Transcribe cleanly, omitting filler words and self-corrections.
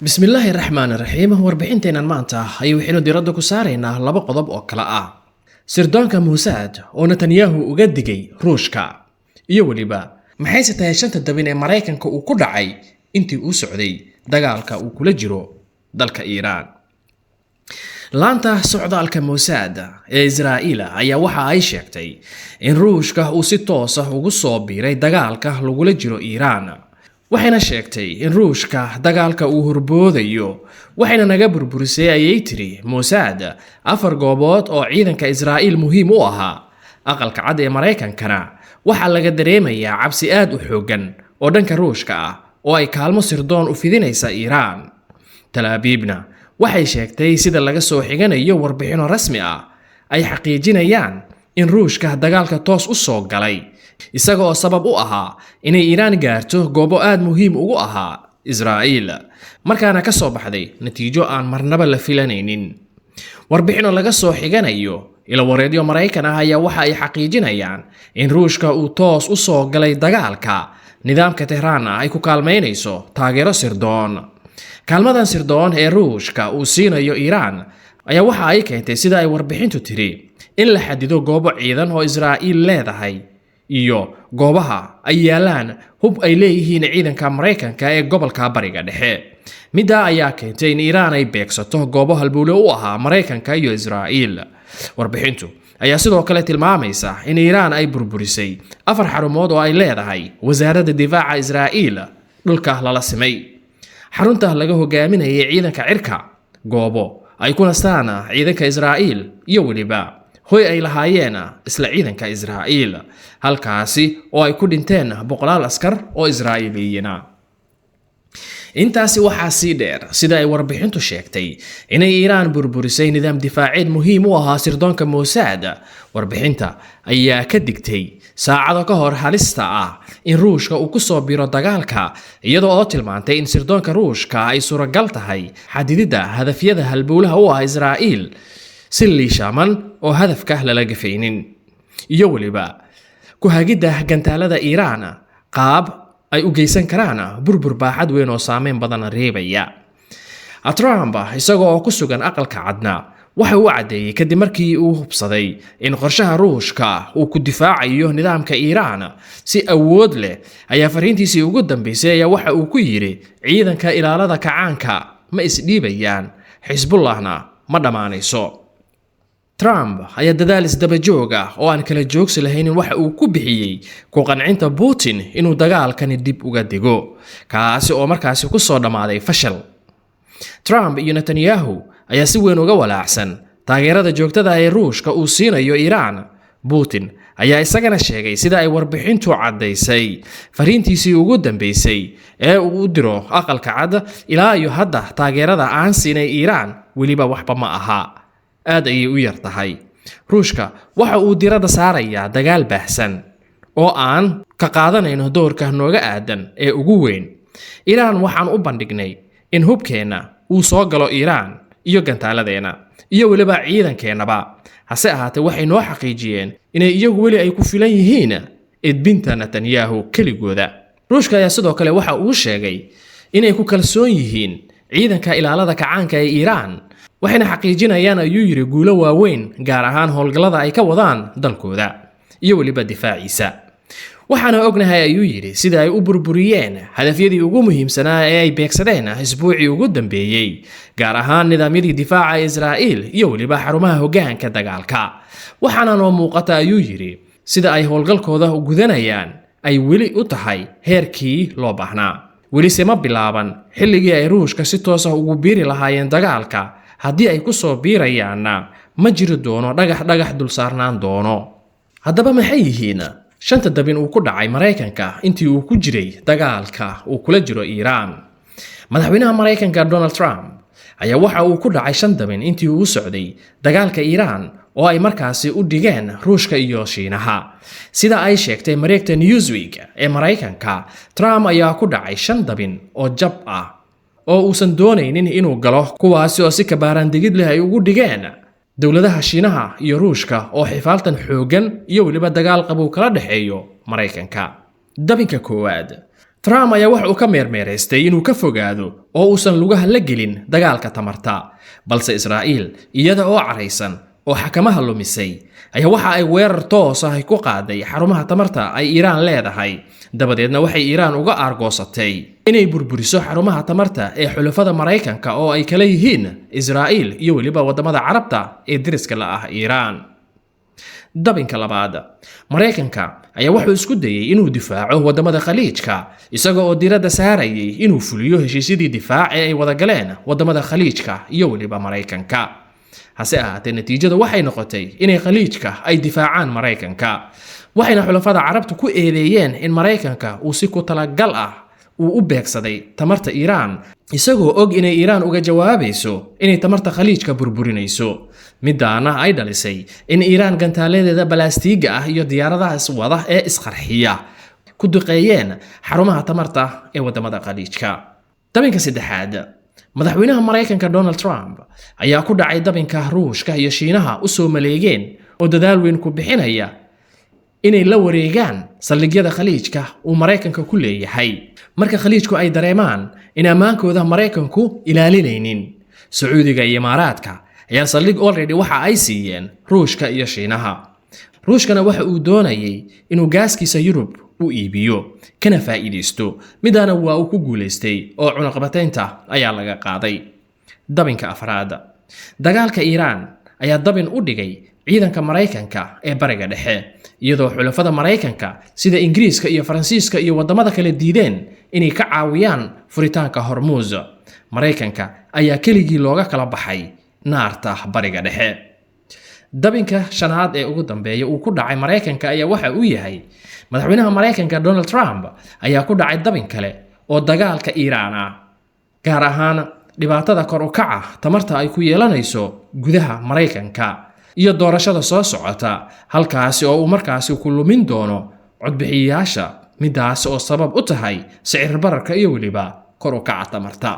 Bismillaahi raxmaan raxiim. Warbixinteennan maanta ayay waxaynu diiradda ku saaraynaa laba qodob oo kale ah: sirdoonka Mossad oo Netanyahu uga digay Ruushka, iyo weliba maxayse tahay shanta dabin ee Maraykanka uu ku dhacay intii uu socday dagaalka uu kula jiro dalka Iiraan. Laanta socdaalka Mossad ee Israa'iil ayaa waxa ay sheegtay in Ruushka uu si toos ah ugu soo biiray dagaalka lagula jiro Iiraan, waxayna sheegtay in Ruushka dagaalka uu horboodayo. Waxayna naga burburisay, ayay tiri Mossad, afar goobood oo ciidanka Israa'iil muhiim u ahaa. Aqalka Cad ee Maraykankana waxaa laga dareemayaa cabsi aad u xooggan oo dhanka Ruushka ah oo ay kaalmo sirdoon u fidinaysa Iiraan. Talaabiibna waxay sheegtay, sida laga soo xiganayo warbixino rasmi ah ay xaqiijinayaan, in Ruushka dagaalka toos u soo galay, isaga oo sabab u ahaa inay Iiraan gaarto goobo aad muhiim ugu ahaa Israa'iil, markaana ka soo baxday natiijo aan marnaba la filanaynin. Warbixino laga soo xiganayo ilawareedyo Maraykan ah ayaa waxa ay xaqiijinayaan in Ruushka uu toos u soo galay dagaalka, nidaamka Tehraanna ay ku kaalmaynayso taageero sirdoon. Kaalmadan sirdoon ee Ruushka uu siinayo Iiraan ayaa waxa ay keentay, sida ay warbixintu tiri, in la xadido goobo ciidan oo Israa'iil leedahay iyo goobaha ay yaalaan hub ay leeyihiin ciidanka Maraykanka ee gobolka Bariga Dhexe. Middaa ayaa keentay in Iiraan ay beegsato goobo halbuule u ahaa Maraykanka iyo Israa'iil. Warbixintu ayaa sidoo kale tilmaamaysa in Iiraan ay burburisay afar xarumood oo ay leedahay wasaaradda difaaca Israa'iil, dhulka lala simay xarunta laga hogaaminayay ciidanka cirka, goobo ay ku nastaan ciidanka Israa'iil, iyo weliba hoy ay lahaayeen isla ciidanka Israa'iil, halkaasi oo ay ku dhinteen boqolaal askar oo Israa'iiliyiina. Intaasi waxaa sii dheer, sida ay warbixintu sheegtay, inay Iiraan burburisay nidaam difaaceed muhiim u ahaa sirdoonka Mossad. Warbixinta ayaa ka digtay saacado ka hor halista ah in Ruushka uu kusoo biro dagaalka, iyadoo oo tilmaantay in sirdoonka Ruushka ay suuragal tahay xadididda hadafyada halbowlaha u ah Israa'iil si liishaaman oo hadafka lala gafaynin, iyo weliba ku hagidda gantaalada Iiraan qaab ay u geysan karaan burbur baaxad weyn oo saameyn badan reebaya. Trump, isaga oo ku sugan Aqalka Cadna, waxa uu caddeeyey kadib markii uu hubsaday in qorshaha Ruushka uu ku difaacayo nidaamka Iiraan si awood leh, ayaa fariintiisii ugu dambeysay ayaa waxa uu ku yidhi: "Ciidanka Ilaalada Kacaanka ma isdhiibayaan, Xisbullahna ma dhammaanayso." Trump ayaa dadaal isdaba joog ah oo aan kala joogsi lahaynin waxa uu ku bixiyey ku qancinta Putin inuu dagaalkani dib uga digo, kaasi oo markaasi ku soo dhammaaday fashal. Trump iyo Netanyahu ayaa si weyn uga walaacsan taageerada joogtada ee Ruushka uu siinayo Iiraan. Putin ayaa isagana sheegay, sida ay warbixintu caddaysay, fariintiisii ugu dambeysay ee uu u diro Aqalka Cad: "Ilaa iyo hadda taageerada aan siinay Iiraan weliba waxba ma aha, aad ayay u yar tahay." Ruushka waxa uu diradda saarayaa dagaal baahsan oo aan ka qaadanayno doorka nooga aadan ee ugu weyn. Iiraan waxaan u bandhignay in hubkeenna uu soo galo Iiraan iyo gantaaladeenna iyo weliba ciidankeennaba, hase ahaatee waxay noo xaqiijiyeen inay iyagu weli ay ku filan yihiin edbinta Netanyahu keligooda. Ruushka ayaa sidoo kale waxa uu sheegay inay ku kalsoon yihiin Ciidanka Ilaalada Kacaanka ee Iiraan, waxayna xaqiijinayaan, ayuu yidhi, guulo waaweyn, gaar ahaan howlgallada ay ka wadaan dalkooda iyo weliba difaaciisa. Waxaana ognahay, ayuu yidhi, sida ay u burburiyeen hadafyadii ugu muhiimsanaa ee ay beegsadeen isbuucii ugu dambeeyey, gaar ahaan nidaamyadii difaaca Israa'iil iyo weliba xarumaha hoggaanka dagaalka. Waxaana noo muuqata, ayuu yidhi, sida ay howlgalkooda gudanayaan ay weli u tahay heerkii loo baahnaa, welise ma bilaaban xilligii ay Ruushka si toos ah ugu biiri lahaayeen dagaalka. Haddii ay ku soo biirayaanna, ma jiri doono dhagax dhagax dul saarnaan doono. Haddaba maxay yihiin shanta dabin uu ku dhacay Maraykanka intii uu ku jiray dagaalka uu kula jiro Iiraan? Madaxweynaha Maraykanka Donald Trump ayaa waxa uu ku dhacay shan dabin intii uu socday dagaalka Iiraan oo ay markaasi u dhigeen Ruushka iyo Shiinaha. Sida ay sheegtay mareegta Newsweek ee Maraykanka, Trump ayaa ku dhacay shan dabin oo jab ah oo uusan doonaynin inuu galo, kuwaasi oo si kabaaraandigid leh ay ugu dhigeen dowladaha Shiinaha iyo Ruushka oo xifaaltan xooggan iyo weliba dagaal qabow kala dhexeeyo Maraykanka. Dabinka koowaad: Trump ayaa wax uu ka meermeeraystay inuu ka fogaado oo uusan lugaha la gelin dagaalka tamarta, balse Israa'iil iyada oo caraysan oo xakamaha lumisay ayaa waxa ay weerar toos ah ku qaaday xarumaha tamarta ay Iiraan leedahay. Dabadeedna waxay Iiraan uga aargoosatay inay burburiso xarumaha tamarta ee xulafada Maraykanka oo ay kala yihiin Israa'iil iyo weliba waddamada Carabta ee deriska la ah Iiraan. Dabinka labaad, Maraykanka ayaa wuxuu isku dayey inuu difaaco waddamada Khaliijka, isaga oo diiradda saarayay inuu fuliyo heshiisyadii difaac ee ay wada galeen waddamada Khaliijka iyo weliba Maraykanka. Hase ahaatee, natiijada waxay noqotay inay Khaliijka ay difaacaan Maraykanka, waxayna xulafada Carabtu ku eedeeyeen in Maraykanka uu si ku talagal ah uu u beegsaday tamarta Iiraan, isagoo og inay Iiraan uga jawaabayso inay tamarta Khaliijka burburinayso. Midaana ay dhalisay in Iiraan gantaaladeeda balaastiiga ah iyo diyaaradaha iswada ee isqarxiya ku duqeeyeen xarumaha tamarta ee waddamada Khaliijka. Dabinka saddexaad, madaxweynaha Maraykanka Donald Trump ayaa ku dhacay dabinka Ruushka iyo Shiinaha u soo maleegeen oo dadaal weyn ku bixinaya inay la wareegaan saldhigyada Khaliijka uu Maraykanka ku leeyahay. Marka Khaliijku ay dareemaan in ammaankooda Maraykanku ilaalinaynin, Sacuudiga iyo Imaaraadka ayaa saldhig already waxa ay siiyeen Ruushka iyo Shiinaha. Ruushkana waxa uu doonayay inuu gaaskiisa Yurub u iibiyo kana faa'iidaysto, midaana waa uu ku guulaystay oo cunaqabataynta ayaa laga qaaday. Dabinka afraad, dagaalka Iiraan ayaa dabin u dhigay ciidanka Maraykanka ee Bariga Dhexe, iyadoo xulafada Maraykanka sida Ingiriiska iyo Faransiiska iyo waddamada kale diideen inay ka caawiyaan furitaanka Hormuus. Maraykanka ayaa keligii looga kala baxay naarta Bariga Dhexe. Dabinka shanaad ee ugu dambeeya uu ku dhacay Maraykanka ayaa waxa uu yahay madaxweynaha Maraykanka Donald Trump ayaa ku dhacay dabin kale oo dagaalka Iiraan ah, gaar ahaan dhibaatada kor u kaca tamarta ay ku yeelanayso gudaha Maraykanka iyo doorashada soo socota, halkaasi oo uu markaasi ku lumin doono codbixiyayaasha, midaas oo sabab u tahay sicir bararka iyo weliba kor u kaca tamarta.